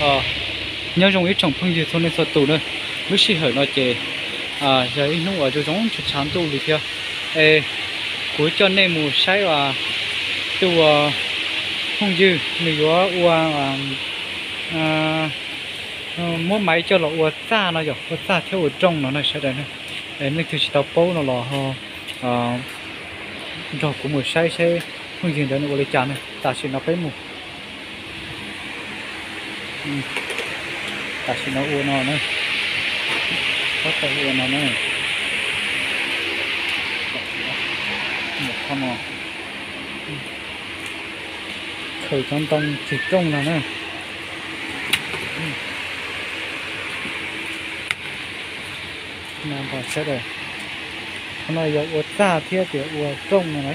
Nyob zoo ib tsoom phooj ywg txhua leej txhua tus na, lub sij hawm no ces yog ib hnub uas zoo zoo tshav ntuj li thiab. Es kuv coj nej mus saib tus phooj ywg nws yuav ua, muab maiv coj los ua txaj no yom, ua txaj thiab ua rooj no na sawv daws na. Es leej twg tsis tau paub no los nrog kuv mus saib saib phooj ywg ntawd nws ua li cas na. Tam sim no peb mus, tam sim no ua no na, tab tom ua no na. Khaws cov ntoo tsis rooj no na. Qhov no yog ua txaj thiab tias ua rooj no na.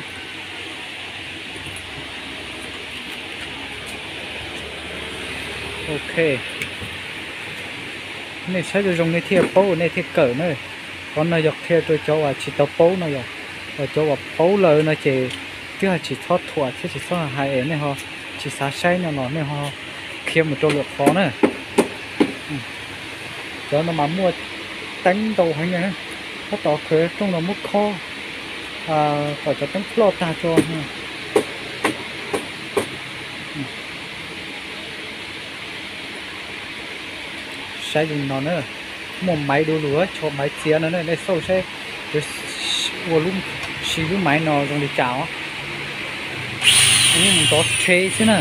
Ok, nej saib zoo zoo nej thiaj paub nej thiaj kawm na. Qhov no yog qhia rau cov uas tsis tau paub no yom, cov uas paub lawm no ces twb hais tsis txhob thuam thiab tsis txhob hais es nej ho tsis xav saib no los nej ho khiav mus rau lwm qhov na. Cov no mas muaj teeb ntau heev na, tab tom khaws rooj los muab khob kom cov teeb ploj tag tso. Saib li no na, muaj maiv du lug, tshuav maiv txiav no na, nej xauj saib, ua lub, siv lub maiv no zoo li cas os. Ntov rhe xwb na.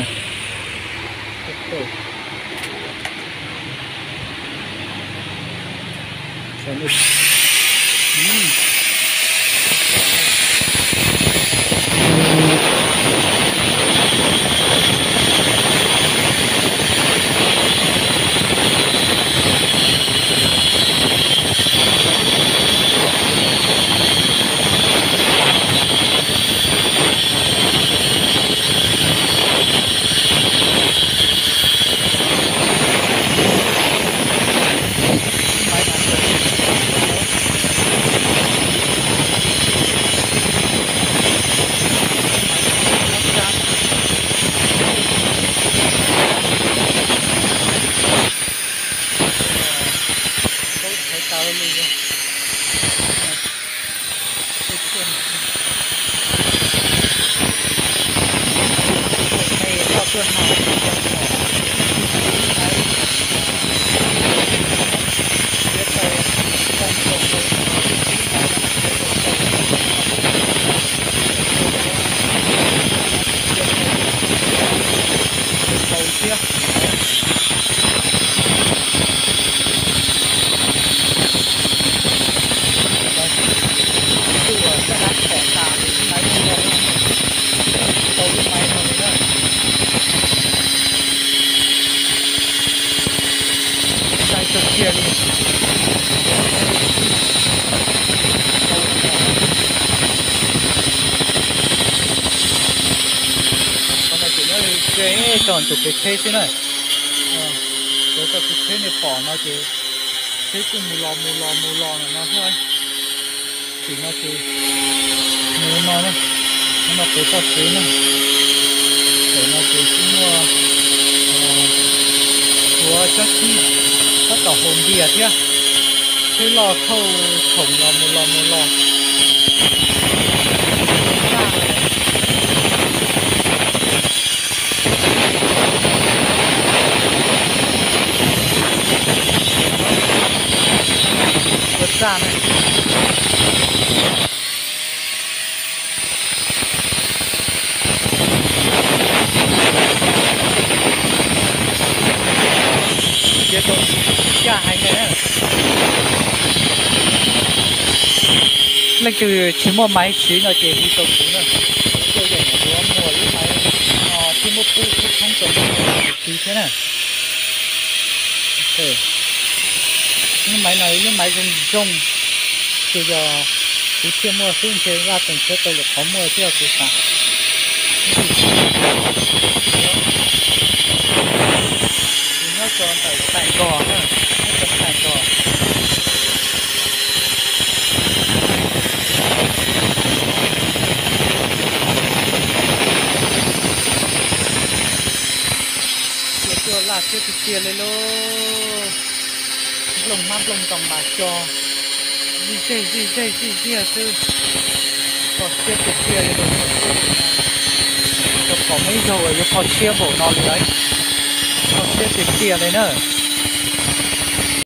Qhov no ces nyob ze txog tus kev tsheb xwb na. Cov txoj kev tsheb nej pom no ces tsheb kuj mus los mus los mus los no xwb. Tim no ces mus no, mus no pem txoj kev na. Pem no ces kuj muaj, ua tsob tsib, tab tom haus npias thiab. Tsheb loj thauj khoom los mus los mus los. Ua txaj na. Cia tau caj heev na. Leej twg tsis muaj maiv siv no ces hu rau kuv na. Kuv tuaj yeem yuav muag lub maiv no thiab muab pub xub thoob rau leej twg siv thiab na. Lub maiv no lub maiv zoo zoo, ces yog kuv thiaj muaj xwb ntshe laj teem tshiab tau lwm qhov muaj thiab kuv xav. Kuv nyob tso ntawm Xais Nkos na, nyob tso Xais Nkos. Tuaj tuaj laj thiab tus tiag li lauj. Nplooj hmab nplooj ntoos mas co zij zej zij zej zij ziag xwb. Kho siab tiag tiag li lauj. Rau qhov muaj ib zaug yuav kho siab npaum no li lauj. Kho siab tiag tiag li na.